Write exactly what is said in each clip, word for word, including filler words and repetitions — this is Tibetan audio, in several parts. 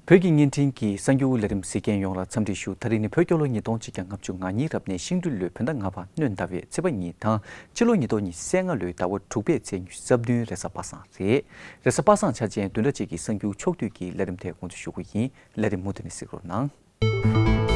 བོད་ཀྱི་བརྙན་འཕྲིན་གྱི་གསར་འགྱུར་ལས་རིམ་གཟིགས་མཁན་ཡོངས་ལ་འཚམས་འདྲི་ཞུ། ད་རིང་ནི་བོད་རྒྱལ་ལོ་ཉིས་སྟོང་ཆིག་བརྒྱ་ལྔ་བཅུ་ང་གཉིས་རབ་གནས་ཤིང་སྦྲུལ་ལོའི་བོད་ཟླ་ལྔ་པ་སྣོན་ཟླ་བའི་ཚེས་པ་གཉིས་དང་། ཕྱི་ལོ་ཉིས་སྟོང་ཉི་ཤུ་རྩ་ལྔ་ལོའི་ཟླ་བ་དྲུག་པའི་ཚེས་ཉི་ཤུ་རྩ་བདུན་རེས་གཟའ་པ་སངས་རེད། རེས་གཟའ་པ་སངས་འཆར་ཅན་བདུན་ཕྲག་གཅིག་གི་གསར་འགྱུར་ཕྱོགས་བསྡུས་ཀྱི་ལས་རིམ་དེ་དགོངས་ཚུལ་ཞུ་གི་ཡིན། ལས་རིམ་མུ་མཐུད་ནས་གཟིགས་རོགས་གནང་།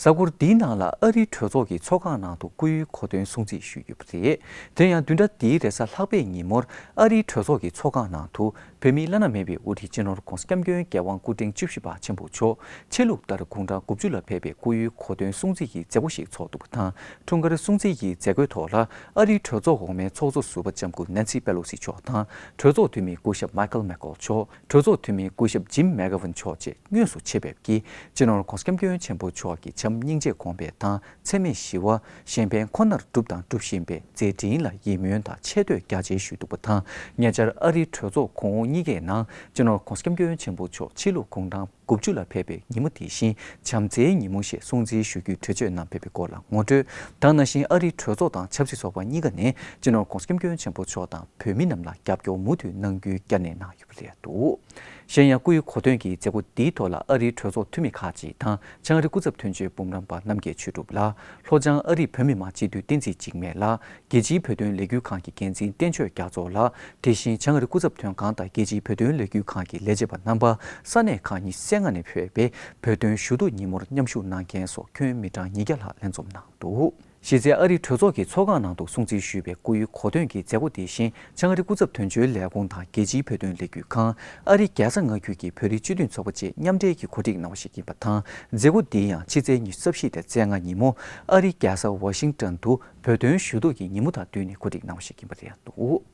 གཟའ་འཁོར་འདིའི་ནང་ལ་ཨ་རིའི་གྲོས་ཚོགས་ཀྱི་ཚོགས་ཁང་ནང་དུ་བསྐོའི་གོ་སྟོན་སྲུང་བརྩི་ཞུས་ཡོད་པ་རེད། དེ་ཡང་བདུན་ཕྲག་འདིའི་རེས་གཟའ་ལྷག་པའི་ཉིན་མོར་ཨ་རིའི་གྲོས་ཚོགས་ཀྱི་ཚོགས་ཁང་ནང་དུ་བོད་མིའི་བླ་ན་མེད་པའི་དབུ་ཁྲིད་སྤྱི་ནོར་༧གོང་ས་༧སྐྱབས་མགོན་རྒྱལ་དབང་སྐུ་ཕྲེང་བཅུ་བཞི་པ་ཆེན་པོ་མཆོག་ཆོས་ལུགས་ལྟར་དགུང་གྲངས་དགུ་བཅུ་ལ་ཕེབས་པའི་བསྐོའི་གོ་སྟོན་སྲུང་བརྩི་ཡི་མཛད་སྒོ་ཞིག་ཚོགས་འདུག་པ་དང་། འཁྲུངས་སྐར་སྲུང་བརྩི་ཡི་མཛད་སྒོའི་ཐོག་ལ་ཨ་རིའི་གྲོས་ཚོགས་འོག་མའི་ཚོགས་གཙོ་ཟུར་པ་ལྕམ་སྐུ་ནན་སི་པེ་ལོ་སི་མཆོག་དང་། གྲོས་ཚོགས་འཐུས་མི་སྐུ་ཞབས་མའི་ཁལ་མེག་ཀོལ་མཆོག་གྲོས་ཚོགས་འཐུས་མི་སྐུ་ཞབས་ཇིམ་མེག་གྷ་ཝན་མཆོག་བཅས་དངོས་སུ་ཆེད་ཕེབས་ཀྱིས་སྤྱི་ནོར་༧གོང་ས་༧སྐྱབས་མགོན་ཆེན་པོ་མཆོག་གི་བྱམས་སྙིང་རྗེ་དགོངས་པ་དང་། འཚེ་མེད་ཞི་བ། གཞན་ཕན་ཁོ་ནར་བསྒྲུབས་དང་སྒྲུབ་བཞིན་པའི་མཛད་འཕྲིན་ལ་ཡིད་སྨོན་དང་ཆེ་བསྟོད་རྒྱ་ཆེ་ཞུས་འདུག་པ་དང་། ཉེ་ཆར་ཨ་རིའི་གྲོས་ཚོགས་གོང་འོག་གཉིས་ཀའི་ནང་སྤྱི་ནོར་༧གོང་ས་༧སྐྱབས་མགོན་ཆེན་པོ་མཆོག་ཕྱི་ལུགས་དགུང་གྲངས་དགུ་བཅུ་ལ་ཕེབས་པའི་ཉིན་མོ་དེ་བཞིན་བྱམས་བརྩེའི་ཉིན་མོ་ཞེས་སྲུང་བརྩི་ཞུ་རྒྱུའི་གྲོས་ཆོད་གནང་ཕེབས་པའི་སྐོར་ལ་ངོ་སྤྲོད་དང་། ནང་བཞིན་ཨ་རིའི་གྲོས་ཚོགས་དང་ཆབ་སྲིད་ཚོགས་པ་གཉིས་ཀ་ནས་སྤྱི་ནོར་༧གོང་ས་༧སྐྱབས་མགོན་ཆེན་པོ་མཆོག་དང་བོད་མི་རྣམས་ལ་རྒྱབ་སྐྱོར་མུ་མཐུད་གནང་རྒྱུའི་བསྐྱར་ནན་གནང་ཡོད་པ་རེད་འདུག་གཞན་ཡང་བསྐོའི་གོ་སྟོན་གྱི་མཛད་སྒོ་འདིའི་ཐོག་ལ་ཨ་རིའི་གྲོས་ཚོགས་འཐུས་མི་ཁག་ཅིག་དང་། བྱང་ཨ་རི་སྐུ་ཚབ་དོན་གཅོད་འབུམ་རམས་པ་རྣམ་རྒྱལ་ཆོས་གྲུབ་ལགས། ལྷོ་བྱང་ཨ་རིའི་བོད་མི་མང་སྤྱི་འཐུས་བསྟན་འཛིན་འཇིགས་མེད་ལགས། རྒྱལ་སྤྱིའི་བོད་དོན་ལས་འགུལ་ཁང་གི་འགན་འཛིན་བསྟན་ཆོས་རྒྱ་མཚོ་ལགས། དེ་བཞིན་བྱང་ཨ་རི་སྐུ་ཚབ་དོན་ཁང་དང་རྒྱལ་སྤྱིའི་བོད་དོན་ལས་འགུལ་ཁང་གི་ལས་བྱེད་པ་རྣམ་པ། ས་གནས་ཁག་ཉེར་ལྔ་ནས་ཕེབས་པའི་བོད་དོན་ཞུ་གཏུག་ཉིན་མོར་མཉམ་ཞུགས་གནང་མཁན་སོགས་ཁྱོན་མི་གྲངས་ཉིས་བརྒྱ་ལྷག་ལྷན་འཛོམས་གནང་འདུག་གཞི་རྩའི་ཨ་རིའི་གྲོས་ཚོགས་ཀྱི་ཚོགས་ཁང་ནང་དུ་སྲུང་བརྩི་ཞུས་པའི་བསྐོ་ཡུལ་གོ་སྟོན་གྱི་མཛད་སྒོ་དེ་བཞིན་བྱང་ཨ་རི་སྐུ་ཚབ་དོན་གཅོད་ལས་ཁུངས་དང་རྒྱལ་སྤྱིའི་བོད་དོན་ལས་འགུལ་ཁང་། ཨ་རིའི་རྒྱལ་ས་མངའ་ཁུལ་གྱི་བོད་རིགས་སྤྱི་མཐུན་ཚོགས་པ་བཅས་མཉམ་འབྲེལ་གྱིས་གོ་སྒྲིག་གནང་བ་ཞིག་ཡིན་པ་དང་། མཛད་སྒོ་འདི་ཡང་ཕྱི་ཚེས་ཉི་ཤུ་རྩ་བཞི་དང་རྩ་ལྔ་ཉིན་མོ་ཨ་རིའི་རྒྱལ་ས་ཝ་ཤིང་ཏོན་དུ་བོད་དོན་ཞུ་གཏུག་གི་ཉིན་མོ་དང་བསྟུན་ནས་གོ་སྒྲིག་གནང་བ་ཞིག་ཡིན་པ་རེད་འདུག་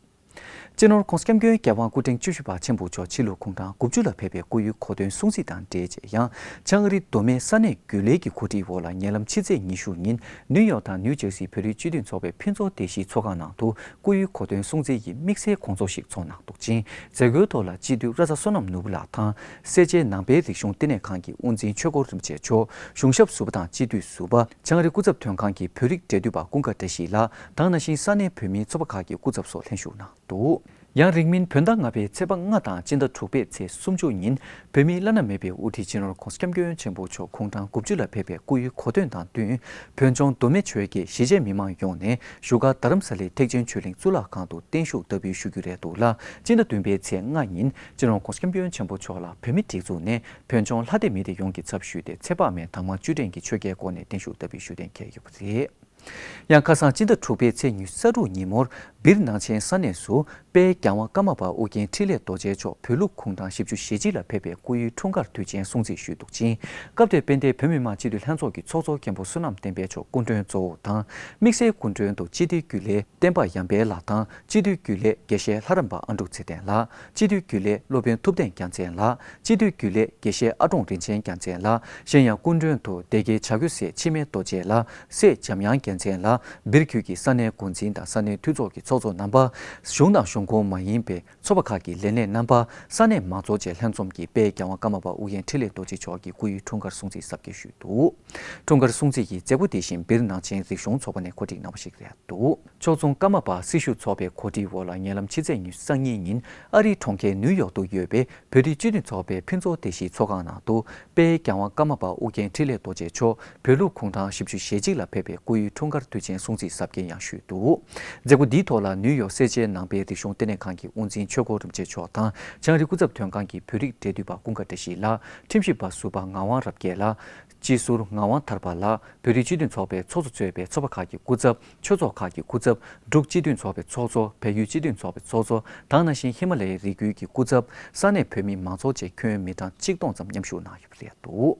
སྤྱི་ནོར་༧གོང་ས་༧སྐྱབས་མགོན་རྒྱལ་དབང་སྐུ་ཕྲེང་བཅུ་བཞི་པ་ཆེན་པོ་མཆོག་ཕྱི་ལོ་དགུང་གྲངས་དགུ་བཅུ་ལ་ཕེབས་པའི་བསྐོ་ཡུལ་གོ་སྟོན་སྲུང་བརྩི་དང་འབྲེལ་བྱས་ཡང་། བྱང་ཨ་རིའི་མདོ་སྨད་ས་གནས་རྒྱུན་ལས་ཀྱི་གོ་སྒྲིག་འོག་ལ་ཉེ་ལམ་ཕྱི་ཚེས་ཉི་ཤུ་ཉིན་ནིའུ་ཡོག་དང་ནིའུ་ཇར་སིའི་བོད་རིགས་སྤྱི་མཐུན་ཚོགས་པའི་ཕུན་ཚོགས་སྡེ་བཞིའི་ཚོགས་ཁང་ནང་དུ་བསྐོ་ཡུལ་གོ་སྟོན་སྲུང་བརྩི་ཡི་དམིགས་བསལ་དགོང་ཚོགས་ཤིག་ཚོགས་གནང་འདུག་ཅིང་། མཛད་སྒོའི་ཐོག་ལ་སྤྱི་འཐུས་ར་ཛ་བསོད་ནམས་ནོར་བུ་ལགས་དང་། སེར་བྱེས་ནང་པའི་རིག་གཞུང་བསྟི་གནས་ཁང་གི་དབུ་འཛིན་ཆོས་སྐོར་རིན་པོ་ཆེ་མཆོག་གཞུང་ཞབས་ཟུར་པ་དང་སྤྱི་འཐུས་ཟུར་པ། བྱང་ཨ་རི་སྐུ་ཚབ་དོན་ཁང་གི་བོད་རིགས་འབྲེལ་མཐུད་པ་ཀུན་དགའ་བཀྲ་ཤིས་ལགས་དང་། ནང་བཞིན་ས་གནས་བོད་མིའི་ཚོགས་པ་ཁག་གི་སྐུ་ཚབ་སོགས་ལྷན་ཞུགས་གནང་འདུག་ཡང་རིང་མིན་བོད་ཟླ་ལྔ་པའི་ཚེས་པ་ལྔ་དང་སྤྱི་ཟླ་དྲུག་པའི་ཚེས་སུམ་ཅུ་ཉིན་བོད་མིའི་བླ་ན་མེད་པའི་དབུ་ཁྲིད་སྤྱི་ནོར་༧གོང་ས་༧སྐྱབས་མགོན་ཆེན་པོ་མཆོག་དགུང་གྲངས་དགུ་བཅུ་ལ་ཕེབས་པའི་བསྐོ་ཡུལ་གོ་སྟོན་དང་བསྟུན། བོད་ལྗོངས་མདོ་སྨད་ཆོལ་ཁའི་གཞིས་བྱེས་མི་མང་ཡོངས་ནས་བཞུགས་སྒར་རྡ་རམ་ས་ལའི་ཐེག་ཆེན་ཆོས་གླིང་གཙུག་ལག་ཁང་དུ་བརྟན་བཞུགས་བསྟར་འབུལ་ཞུ་རྒྱུ་རེད་འདུག་ལ། སྤྱི་ཟླ་བདུན་པའི་ཚེས་ལྔ་ཉིན་སྤྱི་ནོར་༧གོང་ས་༧སྐྱབས་མགོན་ཆེན་པོ་མཆོག་ལ་བོད་མི་སྒྲིག་འཛུགས་ནས་བོད་ལྗོངས་ལྷ་སྡེ་མི་སྡེ་ཡོངས་ཀྱི་ཚབ་ཞུས་ཏེ་ཚེ་དཔག་མེད་དྭངས་མ་བཅུད་ལྡན་གྱི་ཆོས་རྒྱལ་སྐོར་ནས་བརྟན་བཞུགས་བསྟར་འབུལ་ཞུ་གཏན་འཁེལ་ཡོད་པ་རེད། ཡང་ཁ་སང་སྤྱི་ཟླ་དྲུག་པའི་ཚེས་ཉི་ཤུ་རྩ་དྲུག་ཉིན་མོར་སྦིར་ནང་ཆེན་ས་གནས་སུ་དཔལ་རྒྱལ་དབང་ཀརྨ་པ་ཨོ་རྒྱན་འཕྲིན་ལས་རྡོ་རྗེ་མཆོག་བོད་ལུགས་དགུང་གྲངས་བཞི་བཅུ་ཞེ་གཅིག་ལ་ཕེབས་པའི་སྐུ་ཡུལ་འཁྲུངས་སྐར་དུས་ཆེན་སྲུང་བརྩི་ཞུས་འདུག་ཅིང་། སྐབས་དེར་དཔལ་ལྡན་བོད་མི་མང་སྤྱི་འཐུས་ལྷན་ཚོགས་ཀྱི་ཚོགས་གཙོ་མཁན་པོ་བསོད་ནམས་བསྟན་འཕེལ་མཆོག་སྐུ་མགྲོན་གཙོ་བོ་དང་། དམིགས་བསལ་སྐུ་མགྲོན་དུ་སྤྱི་འཐུས་རྒྱུན་ལས་བསྟན་པ་ཡར་འཕེལ་ལགས་དང་། སྤྱི་འཐུས་རྒྱུན་ལས་དགེ་བཤེས་ལྷ་རམས་པ་ཨ་འབྲུག་ཚེ་བརྟན་ལགས། སྤྱི་འཐུས་རྒྱུན་ལས་སློབ་དཔོན་ཐུབ་བསྟན་རྒྱལ་མཚན་ལགས། སྤྱི་འཐུས་རྒྱུན་ལས་དགེ་བཤེས་ཨ་ཀྲོང་རིན་ཆེན་རྒྱལ་མཚན་ལགས། གཞན་ཡང་སྐུ་མགྲོན་དུ་སྡེ་དགེའི་བྱ་རྒོད་སྲས་འཆི་མེད་རྡོ་རྗེ་ལགས། སྲས་འཇམ་དབྱངས་རྒྱལ་མཚན་ལགས། སྦིར་ཁུལ་གྱི་ས་གནས་འགོ་འཛིན་དང་ས་གནས་འཐུས་ཚོགས་ཀྱི་ཚོགས་གཙོ་རྣམ་པ། གཞུང་དང་གཞུང་ཁོངས་མ་ཡིན་པའི་ཚོགས་པ་ཁག་གི་ལས་སྣེ་རྣམ་པ། ས་གནས་མང་ཚོགས་བཅས་ལྷན་འཛོམས་ཀྱིས་དཔལ་རྒྱལ་དབང་ཀརྨ་པ་ཨོ་རྒྱན་འཕྲིན་ལས་རྡོ་རྗེ་མཆོག་གི་སྐུ་ཡུལ་འཁྲུངས་སྐར་སྲུང་བརྩི་གཟབ་རྒྱས་ཞུས་འདུག་འཁྲུངས་སྐར་སྲུང་བརྩི་ཡི་མཛད་སྒོ་དེ་བཞིན་སྦིར་ནང་ཆེན་རིག་གཞུང་ཚོགས་པ་ནས་གོ་སྒྲིག་གནང་བ་ཞིག་རེད་འདུག་ཕྱོགས་མཚུངས་ཀརྨ་པ་སྲི་ཞུ་ཚོགས་པའི་གོ་སྒྲིག་འོག་ལ་ཉེ་ལམ་ཕྱི་ཚེས་ཉི་ཤུ་རྩ་གཉིས་ཉིན་ཨ་རིའི་གྲོང་ཁྱེར་ནིའུ་ཡོག་ཏུ་ཡོད་པའི་བོད་རིགས་སྤྱི་མཐུན་ཚོགས་པའི་ཕུན་ཚོགས་སྡེ་བཞིའི་ཚོགས་ཁང་ནང་དུ་དཔལ་རྒྱལ་དབང་ཀརྨ་པ་ཨོ་རྒྱན་འཕྲིན་ལས་རྡོ་རྗེ་མཆོག་བོད་ལུགས་དགུང་གྲངས་བཞི་བཅུ་ཞེ་གཅིག་ལ་ཕེབས་པའི་སྐུ་ཡུལ་འཁྲུངས་སྐར་དུས་ཆེན་སྲུང་བརྩི་གཟབ་རྒྱས་ཡང་ཞུས་འདུག་མཛད་སྒོ་འདིའི་ཐོག་ལ་ནིའུ་ཡོག་སེར་བྱེས་ནང་པའི་རིག་གཞུང་བསྟི་གནས་ཁང་གི་དབུ་འཛིན་ཆོས་སྐོར་རིན་པོ་ཆེ་མཆོག་དང་། བྱང་རི་སྐུ་ཚབ་དོན་ཁང་གི་བོད་རིགས་འབྲེལ་མཐུད་པ་ཀུན་དགའ་བཀྲ་ཤིས་ལགས། ཁྲིམས་ཞིབ་པ་ཟུར་པ་ངག་དབང་རབ་རྒྱས་ལགས། སྤྱི་ཟུར་ངག་དབང་ཐར་པ་ལགས། བོད་རིགས་སྤྱི་མཐུན་ཚོགས་པའི་ཚོགས་གཙོ་གཙོས་པའི་ཚོགས་པ་ཁག་གི་སྐུ་ཚབ། ཆོས་ཚོགས་ཁག་གི་སྐུ་ཚབ། འབྲུག་སྤྱི་མཐུན་ཚོགས་པའི་ཚོགས་གཙོ། བལ་ཡུལ་སྤྱི་མཐུན་ཚོགས་པའི་ཚོགས་གཙོ་དང་། ནང་བཞིན་ཧི་མ་ལ་ཡའི་རི་རྒྱུད་ཀྱི་སྐུ་ཚབ། ས་གནས་བོད་མི་མང་ཚོགས་བཅས་ཁྱོན་མི་གྲངས་གཅིག་སྟོང་ཙམ་མཉམ་ཞུགས་གནང་ཡོད་པ་རེད་འདུག་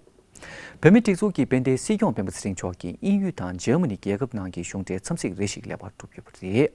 བོད་མིའི་སྒྲིག་འཛུགས་ཀྱི་དཔལ་ལྡན་སྲིད་སྐྱོང་སྤེན་པ་ཚེ་རིང་མཆོག་གིས་དབྱིན་ཡུལ་དང་འཇར་མ་ནི་རྒྱལ་ཁབ་ནང་གི་གཞུང་འབྲེལ་འཚམས་གཟིགས་རེ་ཞིག་ལེགས་པར་གྲུབ་ཡོད་པ་རེད།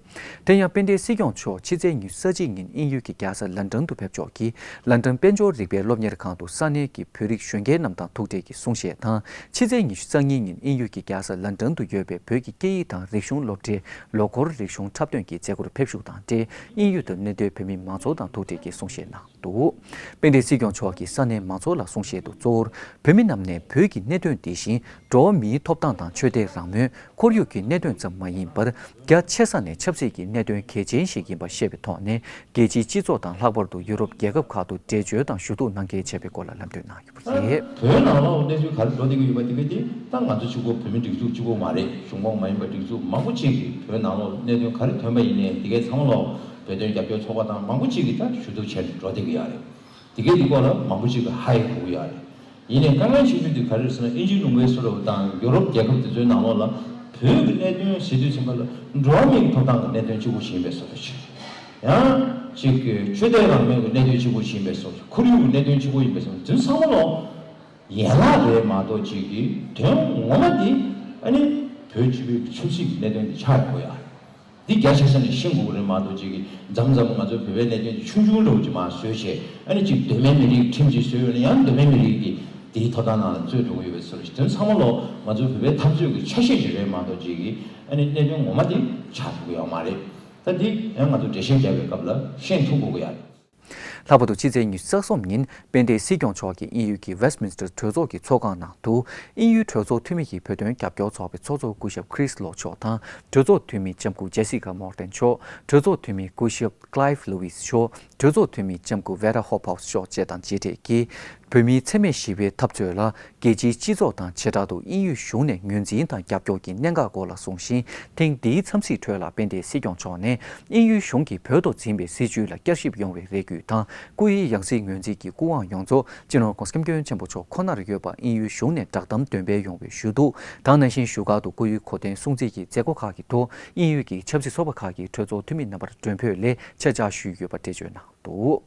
དེ་ཡང་དཔལ་ལྡན་སྲིད་སྐྱོང་མཆོག་ཕྱི་ཚེས་ཉི་ཤུ་རྩ་གཅིག་ཉིན་དབྱིན་ཡུལ་གྱི་རྒྱལ་ས་ལན་ཀྲན་དུ་ཕེབས་ཆོག་གིས། ལན་ཀྲན་དཔལ་འབྱོར་རིག་པའི་སློབ་གཉེར་ཁང་དུ་ས་གནས་ཀྱི་བོད་རིགས་གཞོན་སྐྱེས་རྣམས་དང་ཐུག་འཕྲད་ཀྱིས་གསུང་བཤད་དང་། ཕྱི་ཚེས་ཉི་ཤུ་རྩ་གཉིས་ཉིན་དབྱིན་ཡུལ་གྱི་རྒྱལ་ས་ལན་ཀྲན་དུ་ཡོད་པའི་བོད་ཀྱི་སྐད་ཡིག་དང་རིག་གཞུང་སློབ་གྲྭའི་ལོ་འཁོར་རིག་གཞུང་འཁྲབ་སྟོན་གྱི་མཛད་སྒོར་ཕེབས་ཞུགས་དང་འབྲེལ། དབྱིན་ཡུལ་དུ་གནས་སྡོད་བོད་མི་མང་ཚོགས་དང་ཐུག་འཕྲད་ཀྱིས་གསུང་བཤད་གནང་འདུག་དཔལ་ལྡན་སྲིད་སྐྱོང་མཆོག་གིས་ས་གནས་མང་ཚོགས་ལ་གསུང་བཤད་དུ། གཙོ་བོར་བོད་མི་རྣམས་ནས་བོད་ཀྱི་གནད་དོན་དེ་བཞིན་འགྲོ་བ་མིའི་ཐོབ་ཐང་དང་ཆོས་དད་རང་མོས། ཁོར་ཡུག་གི་གནད་དོན་ཙམ་མ་ཡིན་པར། རྒྱ་ཆེ་ས་ནས་ཆབ་སྲིད་ཀྱི་གནད་དོན་གལ་ཆེན་ཞིག་ཡིན་པ་ཤེས་པའི་ཐོག་ནས། རྒྱལ་སྤྱིའི་སྤྱི་ཚོགས་དང་ལྷག་པར་དུ་ཡུ་རོབ་རྒྱལ་ཁབ་ཁག་ཏུ་འགྲེལ་བརྗོད་དང་ཞུ་གཏུག་གནང་གལ་ཆེ་བའི་སྐོར་ལ་ལམ་སྟོན་གནང་ཡོད་པ་རེད། བོད་ནང་ལོགས་གནས་ཚུལ་ག་རེ་འགྲོ་བསྡད་ཀྱི་ཡོད་པ་དེ་ག་དེ་ད་ང་ཚོ་གཅིག་པོ། བོད་མི་སྒྲིག་འཛུགས་གཅིག་པོ་མ་རེད། གཞུང་ཁོངས་མ་ཡིན་པ་སྒྲིག་འཛུགས་མང་པོ་ཅིག་གིས་བོད་ནང་ལོགས་གནད་དོན་ག་རེ་ཐོན་པ་ཡིན་ནའི་དེ་གའི་ཚང་མ་ལོགས་བོད་དོན་རྒྱབ་སྐྱོར་ཚོགས་པ་དང་མང་པོ་ཅིག་གིས་ད་ཞུ་གཏུག་བྱས་འགྲོ་བསྡད་ཀྱི་ཡོད་རེད། དེ་གའི་དེ་སྐོར་ལ་མང་པོ་ཅིག་གིས་ཧ་ཡང་གོ་གི་ཡོད་རེད། ཡིན་ནའི་དཀའ་ངལ་ཆེ་ཤོས་དེ་ག་རེ་རེད་ཟེར་ན། དབྱིན་ཇིའི་ལུང་པའི་བཟོ་འདྲ་དང་ཡུ་རོབ་རྒྱལ་ཁབ་དེ་ཚོའི་ནང་ལོགས་ལ་བོད་ཀྱི་གནད་དོན་ཟེར་དུས་ཙམ་པ་ལ་འགྲོ་བ་མིའི་ཐོབ་ཐང་གི་གནད་དོན་གཅིག་པོ་ཞིག་ཡིན་པའི་བཟོ་འདྲ་ཅིག་ཡང་ཅིག་གི་ཆོས་དད་རང་མོས་ཀྱི་གནད་དོན་གཅིག་པོ་ཞིག་ཡིན་པའི་བཟོ་འདྲ། ཁོར་ཡུག་གི་གནད་དོན་གཅིག་པོ་ཡིན་པའི་བཟོ་འདྲ། དེ་ཚང་མ་ལོགས་ཡན་ལག་རེད་མ་གཏོགས། ཅིག་གི་དོན་ངོ་མ་དེ་ཨ་ནི་བོད་སྤྱི་པའི་ཆབ་སྲིད་ཀྱི་གནད་དོན་དེ་ཆགས་ཡོང་གི་ཡོད་རེད། འདི་རྒྱ་ཆེ་ས་ནས་ཤེས་དགོས་ཀྱི་རེད་མ་གཏོགས། ཅིག་གིས་མཚམས་མཚམས་ང་ཚོ་བོད་པའི་གནད་དོན་དེ་ཆུང་ཆུང་འདྲ་བོ་ཅིག་མར་བཟོས་བྱས། ཨ་ནི་ཅིག་གདོད་མའི་མི་རིགས་ཁྲིམས་ཅིག་བཟོས་ཡོད་ན་ཡང་གདོད་མའི་མི་རིགས་ཀྱི་དེའི་ཐོབ་ཐང་ནང་ལ་རྩོད་འགྲོ་གི་ཡོད་པའི་བཟོ་འདྲ་ཞིག། དོན་ཚང་མ་ལོགས་ང་ཚོ་བོད་པའི་འཐབ་རྩོད་ཀྱི་ཆ་ཤས་ཅིག་རེད་མ་གཏོགས། ཅིག་གིས་ཨ་ནི་གནད་དོན་ངོ་མ་དེ་ཆགས་ཐུབ་ཀྱི་ཡོད་མ་རེད། ད་འདི་ཡང་ང་ཚོ་འགྲེལ་བཤད་རྒྱག་པའི་སྐབས་ལ་ཤེས་ཐུབ་དགོས་ཀྱི་ཡོད་རེད། ལྷག་པར་དུ་ཕྱི་ཚེས་ཉི་ཤུ་རྩ་གསུམ་ཉིན་དཔལ་ལྡན་སྲིད་སྐྱོང་མཆོག་གིས་དབྱིན་ཡུལ་གྱི་Westminster་གྲོས་ཚོགས་ཀྱི་ཚོགས་ཁང་ནང་དུ། དབྱིན་ཡུལ་གྲོས་ཚོགས་འཐུས་མི་ཡི་བོད་དོན་རྒྱབ་སྐྱོར་ཚོགས་པའི་ཚོགས་གཙོ་སྐུ་ཞབས་Chris Lu མཆོག་དང་། གྲོས་ཚོགས་འཐུས་མི་ལྕམ་སྐུ་Jessica Morton མཆོག། གྲོས་ཚོགས་འཐུས་མི་སྐུ་ཞབས་Clive Lewis མཆོག། གྲོས་ཚོགས་འཐུས་མི་ལྕམ་སྐུ་Vera Hophouse མཆོག་བཅས་དང་མཇལ་འཕྲད་ཀྱིས། བོད་མིའི་འཚེ་མེད་ཞི་བའི་འཐབ་རྩོད་ལ་རྒྱལ་སྤྱིའི་སྤྱི་ཚོགས་དང་བྱེ་བྲག་ཏུ་དབྱིན་ཡུལ་གཞུང་ནས་ངོས་འཛིན་དང་རྒྱབ་སྐྱོར་གྱི་གནད་འགག་སྐོར་ལ་གསུངས་ཤིང་། ཐེངས་འདིའི་འཚམས་གཟིགས་ཁྲོད་ལ་དཔལ་ལྡན་སྲིད་སྐྱོང་མཆོག་ནས། དབྱིན་ཡུལ་གཞུང་གིས་བོད་དུ་འཛིན་པའི་སྲིད་བྱུས་ལ་བསྐྱར་ཞིབ་ཡོང་བའི་རེ་སྐུལ་དང་། སྐུ་ཡི་ཡང་སྲིད་ངོས་འཛིན་གྱི་སྐུ་དབང་ཡོངས་རྫོགས་སྤྱི་ནོར་༧གོང་ས་༧སྐྱབས་མགོན་ཆེན་པོ་མཆོག་ཁོ་ནར་ཡོད་པ་དབྱིན་ཡུལ་གཞུང་ནས་བསྒྲགས་གཏམ་འདོན་སྤེལ་ཡོང་བའི་ཞུ་གཏུག་དང་། ནང་བཞིན་བཞུགས་སྒར་དུ་སྐུ་ཡི་གོ་སྟོན་སྲུང་བརྩི་གི་མཛད་སྒོ་ཁག་གི་ཐོག་དབྱིན་ཡུལ་གྱི་ཆབ་སྲིད་ཚོགས་པ་ཁག་གི་གྲོས་ཚོགས་འཐུས་མི་རྣམ་པར་མགྲོན་འབོད་སླད་ཆེད་བཅར་ཞུས་ཡོད་པ་འགྲེལ་བརྗོད་གནང་འདུག་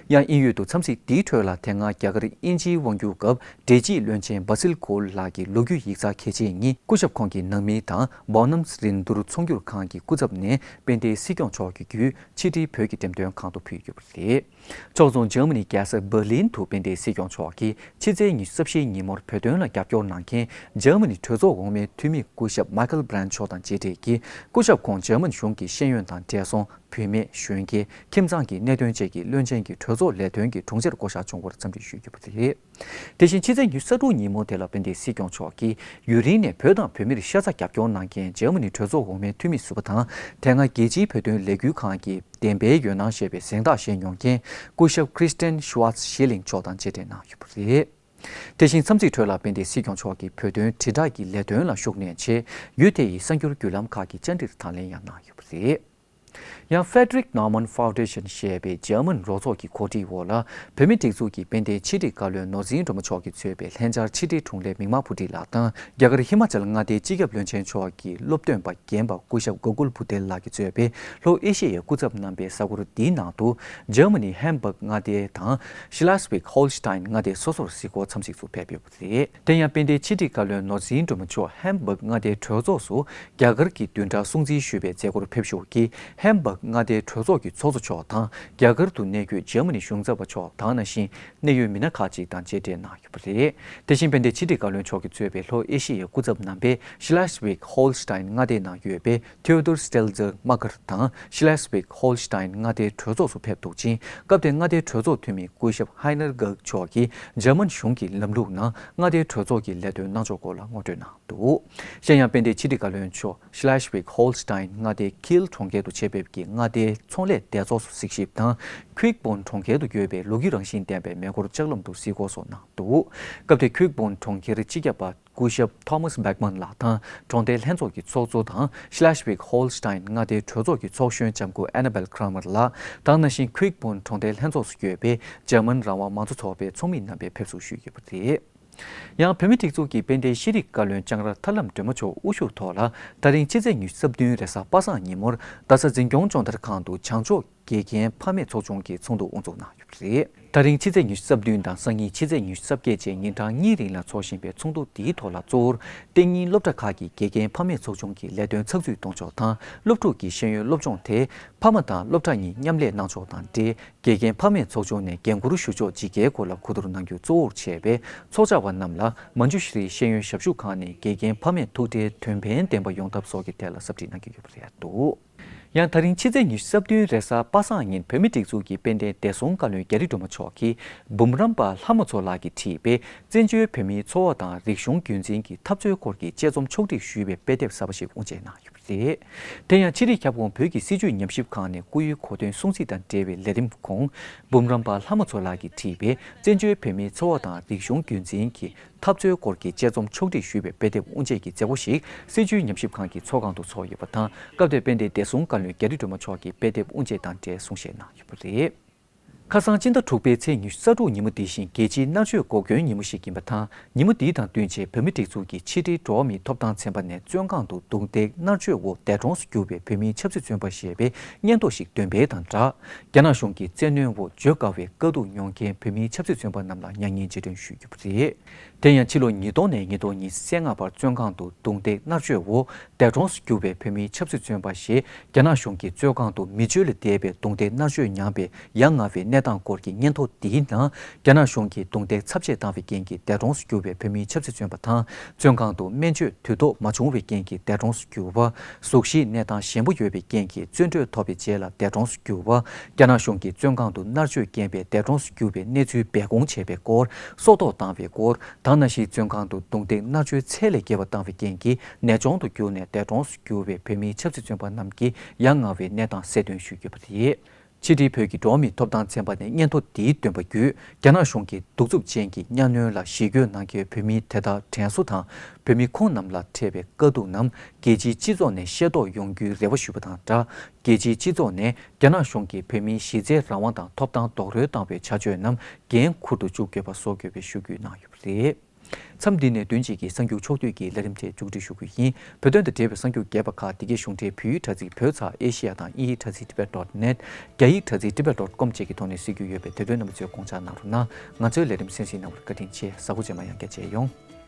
ཡང་དབྱིན་ཡུལ་དུ་འཚམས་གཟིགས་འདིའི་ཁྲོད་ལ། དེ་སྔ་རྒྱ་གར་དབྱིན་ཇིའི་དབང་སྒྱུར་སྐབས་འབྲེལ་སྤྱིའི་བློན་ཆེན་Basil Gould ལགས་ཀྱི་ལོ་རྒྱུས་ཡིག་ཚགས་གལ་ཆེན་གཉིས། སྐུ་ཞབས་ཁོང་གི་ནང་མི་དང་། Bonhams རིན་བསྡུར་ཚོང་སྒྱུར་ཁང་གི་སྐུ་ཚབ་ནས་དཔལ་ལྡན་སྲིད་སྐྱོང་མཆོག་གི་བརྒྱུད་ཕྱི་དྲིལ་བོད་ཀྱི་འགྲེམས་སྟོན་ཁང་དུ་ཕུལ་ཡོད་པ་རེད། ཕྱོགས་མཚུངས་འཇར་མ་ནི་རྒྱལ་ས་འབར་ལིན་དུ་དཔལ་ལྡན་སྲིད་སྐྱོང་མཆོག་གིས་ཕྱི་ཚེས་ཉི་ཤུ་རྩ་བཞིའི་ཉིན་མོར་བོད་དོན་ལ་རྒྱབ་སྐྱོར་གནང་མཁན་འཇར་མ་ནི་གྲོས་ཚོགས་འོག་མའི་འཐུས་མི་སྐུ་ཞབས་Michael Brandt མཆོག་དང་མཇལ་འཕྲད་ཀྱིས། སྐུ་ཞབས་ཁོང་འཇར་མ་ནི་གཞུང་གི་ཤེས་ཡོན་དང་འབྲེལ་སོང་། བུད་མེད། གཞོན་སྐྱེས། ཁྱིམ་ཚང་གི་གནད་དོན་བཅས་ཀྱི་བློན་ཆེན་གྱི་གྲོས་ཚོགས་ལས་དོན་གྱི་དྲུང་ཆེར་བསྐོ་གཞག་བྱུང་བར་འཚམས་འདྲི་ཞུས་ཡོད་པ་རེད། དེ་བཞིན་ཕྱི་ཚེས་ཉི་ཤུ་རྩ་དྲུག་ཉིན་མོ་དེ་ལ་དཔལ་ལྡན་སྲིད་སྐྱོང་མཆོག་གིས་ཡུན་རིང་ནས་བོད་དང་བོད་མིར་ཤ་ཚ་རྒྱབ་སྐྱོར་གནང་མཁན་འཇར་མ་ནི་གྲོས་ཚོགས་འོག་མའི་འཐུས་མི་ཟུར་པ་དང་། དེ་སྔ་རྒྱལ་སྤྱིའི་བོད་དོན་ལས་འགུལ་ཁང་གི་བདེན་པའི་འོད་སྣང་ཞེས་པའི་གཟེངས་རྟགས་བཞེས་མྱོང་མཁན་སྐུ་ཞབས་Christian Schwarz Schilling མཆོག་དང་མཇལ་འཕྲད་གནང་ཡོད་པ་རེད། དེ་བཞིན་འཚམས་གཟིགས་ཁྲོད་ལ་དཔལ་ལྡན་སྲིད་སྐྱོང་མཆོག་གིས་བོད་དོན་དྲིལ་བསྒྲགས་ཀྱི་ལས་དོན་ལ་ཤུགས་བསྣན་ཆེད། ཡུལ་དེ་ཡི་གསར་འགྱུར་བརྒྱུད་ལམ་ཁག་གི་བཅར་འདྲིར་དང་ལེན་ཡང་གནང་ཡོད་པ་རེད། ཡང་Frederick Naumann Foundation ཞེས་པའི་འཇར་མན་རོགས་ཚོགས་ཀྱི་གོ་སྒྲིག་འོག་ལ། བོད་མིའི་སྒྲིག་འཛུགས་ཀྱི་དཔལ་ལྡན་ཕྱི་དྲིལ་བཀའ་བློན་ནོར་འཛིན་སྒྲོལ་མ་མཆོག་གིས་གཙོས་པའི་ལྷན་བཅར་ཕྱི་དྲིལ་དྲུང་ལས་མིག་དམར་བུ་ཁྲིད་ལགས་དང་། རྒྱ་གར་ཧི་མ་ཅལ་མངའ་སྡེའི་སྤྱི་ཁྱབ་བློན་ཆེན་མཆོག་གི་སློབ་སྟོན་པ་རྒན་པ་སྐུ་ཞབས་གོ་ཀུལ་བུ་དེལ་ལགས་ཀྱིས་གཙོས་པའི་ལྷོ་ཨེ་ཤེ་ཡའི་སྐུ་ཚབ་རྣམ་པས་གཟའ་འཁོར་འདིའི་ནང་དུ། འཇར་མ་ནི་ཧེམ་སྦག་མངའ་སྡེ་དང་Schleswig Holstein མངའ་སྡེ་སོ་སོར་གཟིགས་སྐོར་འཚམས་གཟིགས་སུ་ཕེབས་ཡོད་པ་རེད། དེ་ཡང་དཔལ་ལྡན་ཕྱི་དྲིལ་བཀའ་བློན་ནོར་འཛིན་སྒྲོལ་མ་མཆོག་ཧེམ་སྦག་མངའ་སྡེའི་གྲོས་ཚོགས་སུ་རྒྱ་གར་གྱི་བདུན་ཕྲག་སྲུང་བརྩི་ཞུས་པའི་མཛད་སྒོར་ཕེབས་ཞུགས་ཀྱིས། ཧེམ་སྦག་མངའ་སྡེའི་གྲོས་ཚོགས་ཀྱི་ཚོགས་གཙོ་མཆོག་དང་། རྒྱ་གར་དུ་གནས་འཁོད་འཇར་མ་ནི་གཞུང་ཚབ་པ་མཆོག་དང་། ནང་བཞིན་གནད་ཡོད་མི་སྣ་ཁག་ཅིག་དང་མཇལ་འཕྲད་གནང་ཡོད་པ་རེད། དེ་བཞིན་དཔལ་ལྡན་ཕྱི་དྲིལ་བཀའ་བློན་མཆོག་གིས་གཙོས་པའི་ལྷོ་ཨེ་ཤེ་ཡའི་སྐུ་ཚབ་རྣམ་པས་Schleswig Holstein མངའ་སྡེའི་ནང་ཡོད་པའི་Theodor Stelzer དམག་སྒར་དང་Schleswig Holstein མངའ་སྡེའི་གྲོས་ཚོགས་སུ་ཕེབས་འདུག་ཅིང་། སྐབས་དེར་མངའ་སྡེའི་གྲོས་ཚོགས་འཐུས་མི་སྐུ་ཞབས་Heiner Gauck མཆོག་གིས་འཇར་མན་གཞུང་གི་ལམ་ལུགས་ནང་མངའ་སྡེའི་གྲོས་ཚོགས་ཀྱི་ལས་དོན་གནང་ཕྱོགས་སྐོར་ལ་ངོ་སྤྲོད་གནང་འདུག། གཞན་ཡང་དཔལ་ལྡན་ཕྱི་དྲིལ་བཀའ་བློན་མཆོག་Schleswig Holstein མངའ་སྡེའི་Kiel གྲོང་ཁྱེར་དུ་ཆེད་ཕེབས་ཀྱིས་མངའ་སྡེའི་ཚོང་ལས་སྡེ་ཚོགས་སུ་གཟིགས་ཞིབ་དང་། Quickborn གྲོང་ཁྱེར་དུ་ཡོད་པའི་ལོ་རྒྱུས་རང་བཞིན་ལྡན་པའི་མེ་འཁོར་ལྕགས་ལམ་དུ་གཟིགས་སྐོར་སོགས་གནང་འདུག། སྐབས་དེར་Quickborn གྲོང་ཁྱེར་སྤྱི་ཁྱབ་པ་སྐུ་ཞབས་Thomas Beckmann ལགས་དང་། གྲོང་སྡེ་ལྷན་ཚོགས་ཀྱི་ཚོགས་གཙོ་དང་། Schleswig Holstein མངའ་སྡེའི་གྲོས་ཚོགས་ཀྱི་ཚོགས་གཞོན་ལྕམ་སྐུ་Annabel Cramer ལགས་དང་། ནང་བཞིན་Quickborn གྲོང་སྡེ་ལྷན་ཚོགས་སུ་ཡོད་པའི་འཇར་མན་རང་དབང་མང་གཙོ་ཚོགས་པའི་ཚོགས་མི་རྣམ་པས་ཕེབས་བསུ་ཞུས་ཡོད་པ་རེད། ཡང་བོད་མིའི་སྒྲིག་འཛུགས་ཀྱི་དཔལ་ལྡན་ཤེས་རིག་བཀའ་བློན་ལྕང་ར་ཐར་ལམ་སྒྲོལ་མ་མཆོག་དབུ་བཞུགས་ཐོག་ལ། ད་རིང་ཕྱི་ཚེས་ཉི་ཤུ་རྩ་བདུན་རེས་གཟའ་པ་སངས་ཉིན་མོར་རྡ་ས་འཛིན་སྐྱོང་སྦྱོང་བརྡར་ཁང་དུ་བྱང་ཕྱོགས་ དགེ་རྒན་ཕ་མས་ཚོགས་ཆུང་གིས་ཚོགས་འདུ་དབུ་འཛུགས་གནང་ཡོད་པ་རེད། ད་རིང་ཕྱི་ཚེས་ཉི་ཤུ་རྩ་བདུན་དང་སང་ཉིན་ཕྱི་ཚེས་ཉི་ཤུ་རྩ་བརྒྱད་བཅས་ཉིན་གྲངས་གཉིས་རིང་ལ་འཚོགས་བཞིན་པའི་ཚོགས་འདུ་འདིའི་ཐོག་ལ། གཙོ་བོར་གཏན་ཉིན་སློབ་གྲྭ་ཁག་གི་དགེ་རྒན་ཕ་མས་ཚོགས་ཆུང་གི་ལས་དོན་ཚགས་ཚུད་གཏོང་ཕྱོགས་དང་། སློབ་ཕྲུག་གི་ཤེས་ཡོན་སློབ་སྦྱོང་དེ་ཕ་མ་དང་སློབ་གྲྭ་གཉིས་མཉམ་ལས་གནང་ཕྱོགས་དང་འབྲེལ། དགེ་རྒན་ཕ་མས་ཚོགས་ཆུང་ནས་འགན་འཁུར་ཞུ་ཕྱོགས་ཇི་དགེའི་སྐོར་ལ་གོ་བསྡུར་གནང་རྒྱུ་གཙོ་བོར་བྱས་པའི་ཚོགས་བཅར་བ་རྣམས་ལ་མན་ཇུ་ཤྲི་ཤེས་ཡོན་ཞབས་ཞུ་ཁང་ནས་དགེ་རྒན་ཕ་མས་ཐུགས་ཁྲལ་དོན་ཕན་ལྡན་པ་ཡོང་ཐབས་སོགས་ཀྱི་ཐད་ལ་ཟབ་ཁྲིད་གནང་གི་ཡོད་པ་རེད་འདུག། ཡང་ད་རིང་ཕྱི་ཚེས་ཉི་ཤུ་རྩ་བདུན་རེས་གཟའ་པ་སངས་ཉིན་བོད་མིའི་སྒྲིག་འཛུགས་ཀྱི་དཔལ་ལྡན་བདེ་སྲུང་བཀའ་བློན་རྒྱ་རི་སྒྲོལ་མ་མཆོག་གིས་འབུམ་རམས་པ་ལྷ་མོ་མཚོ་ལགས་ཀྱིས་བྲིས་པའི་བཙན་བྱོལ་བོད་མིའི་འཚོ་བ་དང་རིག་གཞུང་རྒྱུན་འཛིན་གྱི་འཐབ་རྩོད་སྐོར་གྱི་དཔྱད་རྩོམ་ཕྱོགས་སྒྲིག་ཞུས་པའི་དཔེ་དེབ་གསར་པ་ཞིག་དབུ་འབྱེད་གནང་ཡོད་པ་རེད། དེ་ཡང་ཕྱི་དྲིལ་ཁྱབ་ཁོངས་བོད་ཀྱི་སྲིད་བྱུས་ཉམས་ཞིབ་ཁང་ནས་སྐུའི་གོ་སྟོན་སྲུང་བརྩི་དང་འབྲེལ་བའི་ལས་རིམ་ཁོངས། འབུམ་རམས་པ་ལྷ་མོ་མཚོ་ལགས་ཀྱིས་བྲིས་པའི་བཙན་བྱོལ་བོད་མིའི་འཚོ་བ་དང་རིག་གཞུང་རྒྱུན་འཛིན་གྱི་འཐབ་རྩོད་སྐོར་གྱི་དཔྱད་རྩོམ་ཕྱོགས་སྒྲིག་ཞུས་པའི་དཔེ་དེབ་དབུ་འབྱེད་ཀྱི་མཛད་སྒོ་ཞིག་སྲིད་བྱུས་ཉམས་ཞིབ་ཁང་གི་ཚོགས་ཁང་དུ་ཚོགས་ཡོད་པ་དང་། སྐབས་དེར་དཔལ་ལྡན་བདེ་སྲུང་བཀའ་བློན་རྒྱ་རི་སྒྲོལ་མ་མཆོག་གིས་དཔེ་དེབ་དབུ་འབྱེད་དང་འབྲེལ་གསུང་བཤད་གནང་ཡོད་པ་རེད། ཁ་སང་སྤྱི་ཟླ་དྲུག་པའི་ཚེས་ཉི་ཤུ་རྩ་དྲུག་ཉིན་མོ་འདི་བཞིན་རྒྱལ་སྤྱིའི་མནར་གཅོད་འགོག་སྐྱོན་ཉིན་མོ་ཞིག་ཡིན་པ་དང་། ཉིན་མོ་འདི་དང་བསྟུན་ཆེད་བོད་མིའི་སྒྲིག་འཛུགས་ཀྱི་ཕྱི་དྲིལ་འགྲོ་བ་མིའི་ཐོབ་ཐང་ཚན་པ་ནས་བཙོན་ཁང་དུ་རྡུང་རྡེག་མནར་གཅོད་འོག་འདས་གྲོངས་སུ་གྱུར་བའི་བོད་མིའི་ཆབ་སྲིད་བཙོན་པ་ཞེས་པའི་སྙན་ཐོ་ཞིག་འདོན་སྤེལ་དང་སྦྲགས། རྒྱ་ནག་གཞུང་གི་བཙན་གནོན་འོག་བརྗོད་དཀའ་བའི་དཀའ་སྡུག་མྱོང་མཁན་བོད་མིའི་ཆབ་སྲིད་བཙོན་པ་རྣམས་ལ་མྱ་ངན་རྗེས་དྲན་ཞུས་ཡོད་པ་རེད། དེ་ཡང་ཕྱི་ལོ་ཉིས་སྟོང་ནས་ཉིས་སྟོང་ཉི་ཤུ་རྩ་ལྔ་བར་བཙོན་ཁང་དུ་རྡུང་རྡེག་མནར་གཅོད་འོག་འདས་གྲོངས་སུ་གྱུར་བའི་བོད་མིའི་ཆབ་སྲིད་བཙོན་པ་ཞེས་རྒྱ་ནག་གཞུང་གིས་བཙོན་ཁང་དུ་མི་སྤྱོད་ལས་འདས་པའི་རྡུང་རྡེག་མནར་གཅོད་མྱངས་པའི་ཡ་ང་བའི་གནས་སྟངས་སྐོར་གྱི་སྙན་ཐོ་འདིའི་ནང་། རྒྱ་ནག་གཞུང་གིས་རྡུང་རྡེག་ཚབས་ཆེ་བཏང་བའི་རྐྱེན་གྱིས་འདས་གྲོངས་སུ་གྱུར་བའི་བོད་མིའི་ཆབ་སྲིད་བཙོན་པ་དང་། བཙོན་ཁང་དུ་སྨན་བཅོས་དུས་ཐོག་མ་བྱུང་བའི་རྐྱེན་གྱིས་འདས་གྲོངས་སུ་གྱུར་བ། གཟུགས་གཞིའི་གནས་སྟངས་ཞན་པོ་ཡོད་པའི་རྐྱེན་གྱིས་བཙོན་གྲོལ་ཐོབ་པའི་རྗེས་ལ་འདས་གྲོངས་སུ་གྱུར་བ། རྒྱ་ནག་གཞུང་གིས་བཙོན་ཁང་དུ་མནར་གཅོད་རྐྱེན་པས་འདས་གྲོངས་སུ་གྱུར་བའི་གནས་ཚུལ་སྦས་སྐུང་བྱས་པའི་སྐོར། སྲོག་ཐོག་བཏང་བའི་སྐོར། ད་ནང་བཞིན་བཙོན་ཁང་དུ་རྡུང་རྡེག་མནར་གཅོད་ཚད་ལས་བརྒལ་བ་བཏང་བའི་རྐྱེན་གྱིས་ནད་གཅོང་དུ་གྱུར་ནས་འདས་གྲོངས་སུ་གྱུར་བའི་བོད་མིའི་ཆབ་སྲིད་བཙོན་པ་རྣམས་ཀྱི་ཡ་ང་བའི་གནས་སྟངས་གསལ་སྟོན་ཞུས་ཡོད་པ་རེད། ཕྱི་དྲིལ་བོད་ཀྱི་འགྲོ་བ་མིའི་ཐོབ་ཐང་ཚན་པ་ནས་སྙན་ཐོ་འདིའི་འདོན་པ་བརྒྱུད། རྒྱ་ནག་གཞུང་གི་གདུག་རྩུབ་ཅན་གྱི་གཉའ་གནོན་ལ་ཞི་རྒོལ་གནང་མཁན་བོད་མིའི་དེ་ལྟར་དྲན་གསོ་དང་། བོད་མི་ཁོང་རྣམས་ལ་འཕྲད་པའི་དཀའ་སྡུག་རྣམས་རྒྱལ་སྤྱིའི་སྤྱི་ཚོགས་ནས་ཤེས་རྟོགས་ཡོང་རྒྱུའི་རེ་བ་ཞུས་པ་དང་སྦྲགས། རྒྱལ་སྤྱིའི་སྤྱི་ཚོགས་ནས་རྒྱ་ནག་གཞུང་གིས་བོད་མིའི་གཞི་རྩའི་རང་དབང་དང་ཐོབ་ཐང་རྡོག་རོལ་བཏང་བའི་བྱ་སྤྱོད་རྣམས་འགན་འཁུར་དུ་འཇུག་དགོས་པ་སོགས་དགོས་པའི་ཞུ་སྐུལ་གནང་ཡོད་པ་རེད། མཚམས་འདི་ནས་བདུན་གཅིག་གི་གསར་འགྱུར་ཕྱོགས་བསྡུས་ཀྱི་ལས་རིམ་དེ་མཇུག་སྒྲིལ་ཞུ་རྒྱུ་ཡིན། བོད་དོན་དང་འབྲེལ་བའི་གསར་འགྱུར་རྒྱས་པ་ཁག་འདི་གའི་གཞུང་འབྲེལ་བོད་ཡིག་དྲ་ཚིགས་བོད་ཚགས་ཨེ་ཤི་ཡ་དང་དབྱིན་ཡིག་དྲ་ཚིགས་tibet dot net། རྒྱ་ཡིག་དྲ་ཚིགས་tibet dot com བཅས་ཀྱི་ཐོག་ནས་གཟིགས་རྒྱུ་ཡོད་པས་དེ་དོན་རྣམ་པ་ཚོས་དགོངས་འཇགས་གནང་རོགས་གནང་། ང་ཚོའི་ལས་རིམ་གསན་གཟིགས་གནང་བར་བཀའ་དྲིན་ཆེ། གཟའ་འཁོར་རྗེས་མ་ཡང་བསྐྱར་མཇལ་ཡོང་།